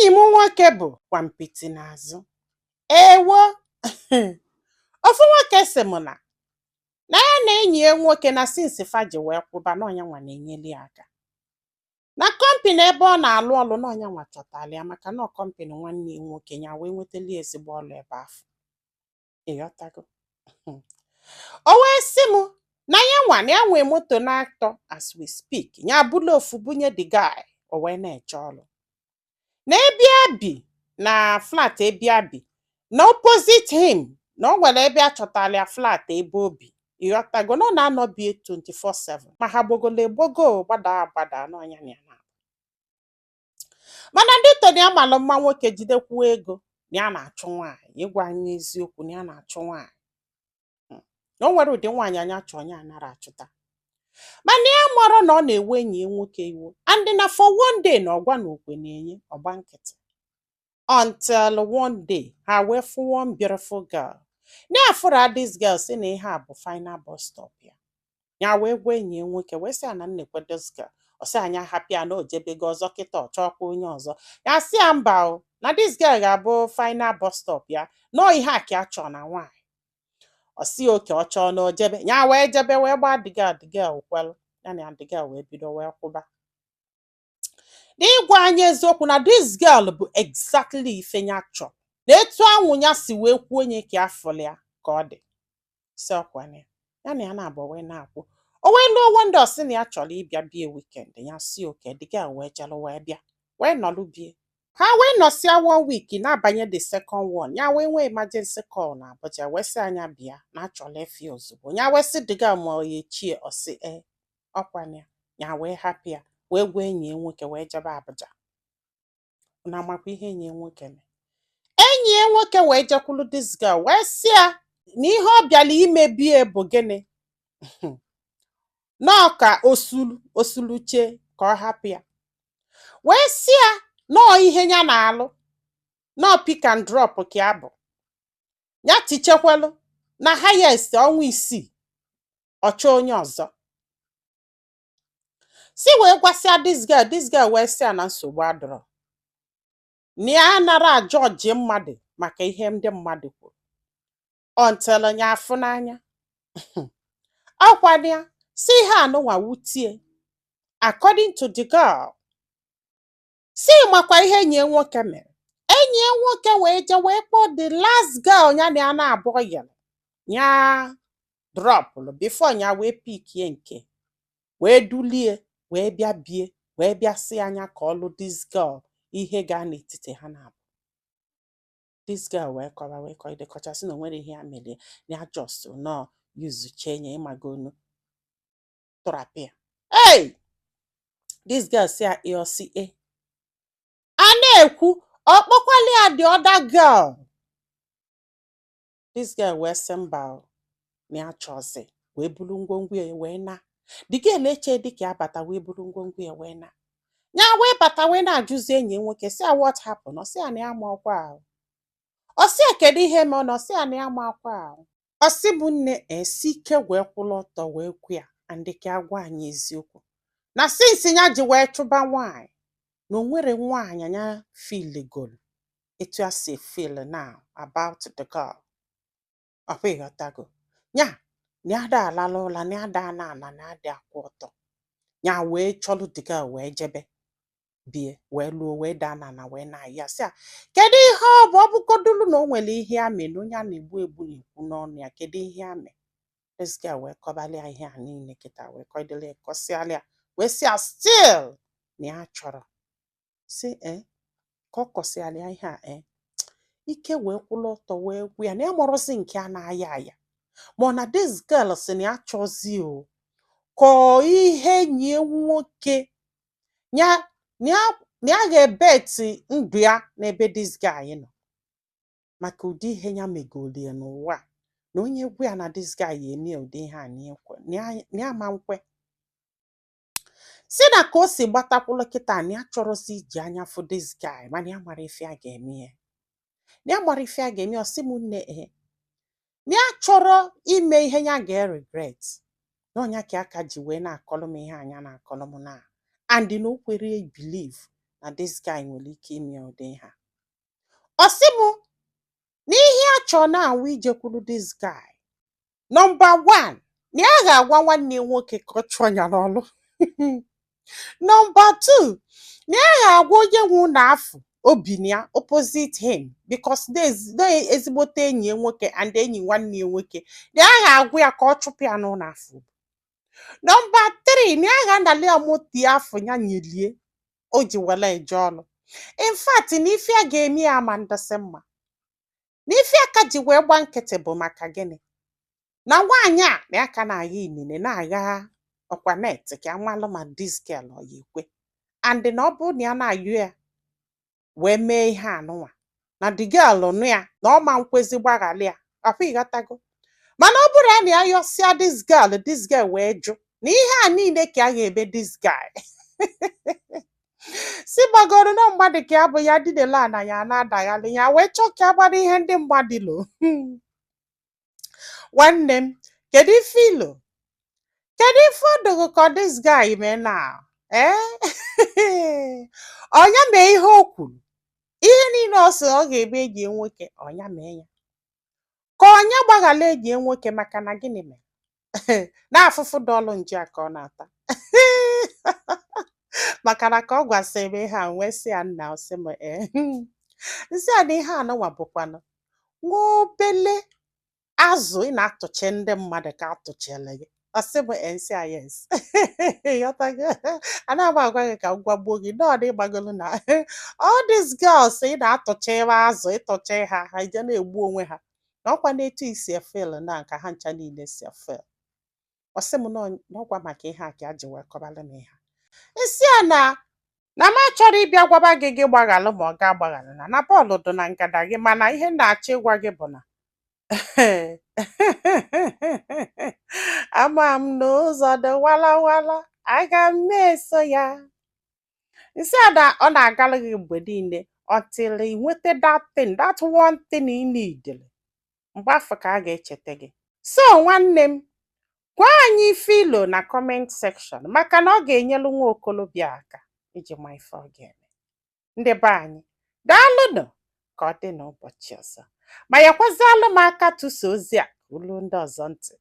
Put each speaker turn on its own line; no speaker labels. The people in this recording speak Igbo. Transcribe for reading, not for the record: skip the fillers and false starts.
Enyi m nwoke bụ kwampiti n'azụ. Ewo! Ofu nwoke sị m na ya na enyi ya nwoke na since fa ji wee kwụba na ọnyanwa na-enyeli ya aka. Na company ebe ọ na-alụ ọlụ na ọnyanwa chọtara ya, maka na ọ company nwanne ya nwoke ya wee nwetali ezigbo ọlụ ebe afọ. Ịghọtago? O wee sị m na ya nwa na ya nwee moto na-atọ as we speak, ya bụla ofu bunye the guy, o wee na-eche ọlụ. Na ebe a bi na flat, ebe a bi na opposite him, na o nwere ebe a chọtara ya flat ebe o bi. Ịghọtago? Na ọ na-anọ bie 24/7, ma ha gbogolo egbogo, gbada agbada n'ọnya na ya na. Mana ndị toni amalụ mma nwoke jidekwuo ego na ya na-achụ nwaanyị. Ịgwa anyị eziokwu, na ya na-achụ nwaanyị, na o nwere ụdị nwaanyị anya chọọ onye anara achụta, mana ya marọ na ọ na-ewe enyi ya nwoke iwe. And na for one day na ọgwa na okwe na-enye ọgba nkịtị until one day ha wee fụ one beautiful girl na afụra. This girl sị na ihe a bụ final bus stop ya. Ya wee gwa enyi ya nwoke, wee sị ya na nnekwe this girl. Ọ sị anyị ahapụ ya na o jebego ọzọ kịta, ọ chọọkwa onye ọzọ. Ya sị ya mba o, na this girl ga-abụ final bus stop ya, nọọ ihe a ka ya chọọ na nwaanyị. Ọ sị oke, ọ chọọ na o jebe. Ya wee jebe, wee gbaa the girl. The girl kwelụ ya na the girl wee bido wee kwụba. N'ịgwa anyị eziokwu, na this girl bụ exactly ife ya chọrọ, na etu anwụ ya si wee kwuo onye ka afọlị ya ka ọ dị si ọkwana ya. Ya na ya na-abụ wee na-akwụ. O wee lụọ one day, ọ sị na ya chọrọ ịbịa bie weekend. Ya si oke. The girl wee jelụ, wee bịa, wee nọlụ bie ha, wee nọsịa one week, na-abanye the second one, ya wee nwee emergency call na Abuja, wee sị anya bịa na achọrọ efi ozugbo. Ya wee sị the girl ma ọ ya echie. Ọ sị ee, ọkwana ya. Ya wee hapụ ya, wee gwa enyi ya nwoke, wee jebe Abuja. Na amakwa ihe enyi ya nwoke mee. Enyi ya nwoke wee jekwulu this girl, wee sị ya na ihe ọ bịara imebie bụ gịnị, nọọ ka osulu osuluche ka ọ hapụ ya, wee sị ya nọọ ihe ya na-alụ, nọọ pick and drop ka ya bụ ya tichekwelu na highest ọnwa 6, ọ chọọ onye ọzọ. Si wee gwasịa this girl. This girl wee sị ya na nsogbu adọrọ, na ya anara ajọji mmadụ maka ihe ndị mmadụ kwuru until ya afụ n'anya ọkwa ya. Si ihe anụnwa wutie. According to the girl, si makwa ihe enyi ya nwoke mere. Enyi ya nwoke wee jee wee kpọọ the last girl ya na ya na-abụọ yere ya dropụlụ before ya wee pickie nke wee dulie, wee bịa bie, wee bịa sị anya ka ọ lụ this girl. Ihe gaa n'etiti ha na-abụ, this girl wee kọwa, wee kọgide, kọchasị na o nwere ihe ya mere, na ya just nọ yuzuchie ya, ịmagonu tụrapịa. Hey, this girl si ya e, ọ sị e. A na-ekwu, ọ kpọkwala ya the other girl. This girl wee sị mba o, na ya chọzi, wee buru ngwongwo ya wee na. The girl eche dịka ya bata, wee buru ngwongwo ya wee na. Ya wee bata, wee na-ajụzi enyi ya nwoke, sị ya, "What happened?" Ọ sị ya na ya ma ọkwa ahụ. Ọ sị ya, "Kedu ihe mee?" Ọ sị ya na ya ma ọkwa ahụ. Ọ sị bụ nne esi ike wee kwụrụ ọtọ wee kwu ya and ka agwa anyị eziokwu, na since ya ji wee chụba nwaanyị, na o nwere nwaanyị anya feeligolu etu a si feel now about the girl. Ọkwa ịghọtago? Ya na ya da alala ụla, na ya da ana ana, na ya dị akwụ ọtọ. Ya wee chọlụ the girl, wee jebe bie, wee lụọ, wee daa n'ala, wee na-ayọ ya, sị ya kedu ihe ọ bụ. Ọ bụgodulu na o nwere ihe ya mee, na onye a na-egbu egbu na-ekwu n'ọnụ ya, kedu ihe ya mee? This girl wee kọbalị ya ihe a niile kịta, wee kọdịrị ya, kọsịalị ya, wee sị ya still na ya chọrọ si ee ka ọ kọsịalị ya ihe a ee. Ike wee kwụlụ ọtọ wee gwu ya na ya mụrụzi nke a na-aya aya, ma ọ na this girl sị na ya chọzi o ka ọ ihe nye nwoke ya, na ya ga-ebeti ndụ ya n'ebe this guy nọ, maka ụdị ihe ya megolie n'ụwa a, na onye gwu ya na this guy ya eme ụdị ihe a, na ya na ya ma nkwe. Si na ka o si gbatakwụlụ kịta, na ya chọrọzi iji anya fụ this guy, mana ya mara ife a ga-eme ya, na ya mara ife a ga-eme ya. Ọ sị m nne ee, na ya chọrọ ime ihe ya ga-regret, na ọnya ka aka ji wee na-akọlụ m ihe anya na-akọlụ m na and na o kwere believe. Na this guy nwere ike ime ụdị ihe a. Ọ sị m na ihe a chọọ na-awụ ijekwuru this guy. Number one, na ya ga-agwa nwanne ya nwoke ka ọ chụọ ya n'ọlụ. Number two, na ya ga-agwa onye nwe ụlọ afụ obi na ya opposite him, because na ezigbote enyi ya nwoke and enyi nwanne ya nwoke, na ya ga-agwa ya ka ọ chụpụ ya n'ụlọ afụ. Number three, na ya ga-anali ya moto ya afụ ya nyelie o ji were eje ọlụ. In fact, na ife a ga-eme ya ama ndịsị mma, na ife aka ji wee gba nkịtị bụ maka gịnị? Na nwaanyị a na ya ka na-agha inine na-agha ọkwa net ka amalụ ma this girl ọ ya ekwe, and na ọ bụrụ na ya na-ayụ ya wee mee ihe anụnwa na the girl nụ ya, na ọ ma nkwezi gbaghalị ya akwa, ịghọtago? Mana ọ bụrụ na ya yọsịa this girl, this girl wee jụ, na ihe a niile ka a ga-eme this guy si gbagoro na mmadụ ka ya bụ ya didela na ya na-adaghalị ya wee chọọ ka agbara ihe ndị mmadụ lo. Nwanne m, kedu ife ilo? Kedu ife ọ dụghị ka this guy mee na ee ọnya mee ihe o kwuru? Ihe niile ọ sị ọ ga-eme enyi ya nwoke, ọnya mee ya, ka ọnya gbaghala enyi ya nwoke. Maka na gịnị mere na afụfụ dọlụ nje a ka ọ na-ata? Maka na ka ọ gwasịrị m ihe a, m wee sị ya, nna, ọ sị m ee, nsị a na ihe anụnwa bụkwanụ nwa obele azụ ị na-atụchi ndị mmadụ ka atụchiela gị. Ọ sị m ee, nsị a, yes. Ịghọtago? Ana m agwa gị ka m gwagbuo gị nọọ na ịgbagolu na all these girls ị na-atụcha ebe azụ ịtụcha ha, ha je na-egbu onwe ha, na ọkwa n'etu isi efel na ka ha ncha niile si efel. Ọ sị m n'ọkwa maka ihe a ka a ji wee kọbalụ m ihe a. Nsị a na m achọrọ ịbịa gwaba gị, gị gbaghalụ ma ọ ga-agbaghalụ na bọọlụ dị na ngada gị. Mana ihe m na-achọ ịgwa gị bụ na ama m na ụzọ dị walawala, aga m na-eso ya. Nsị a na ọ na-agalụ gị mgbe niile until ị nweta that thing, that one thing ị need. Mgbe afọ ka a ga-echeta gị. So nwanne m, gwa anyị ife ilo na comment section, maka na ọ ga-enyelu nwa okolobịa aka iji ma ife ọ ga-eme. Ndị be anyị, daalụnụ. Ka ọ dị n'ụbọchị ọzọ. Ma yakwazialụ m aka tụsa ozi a ka olu ndị ọzọ ntị.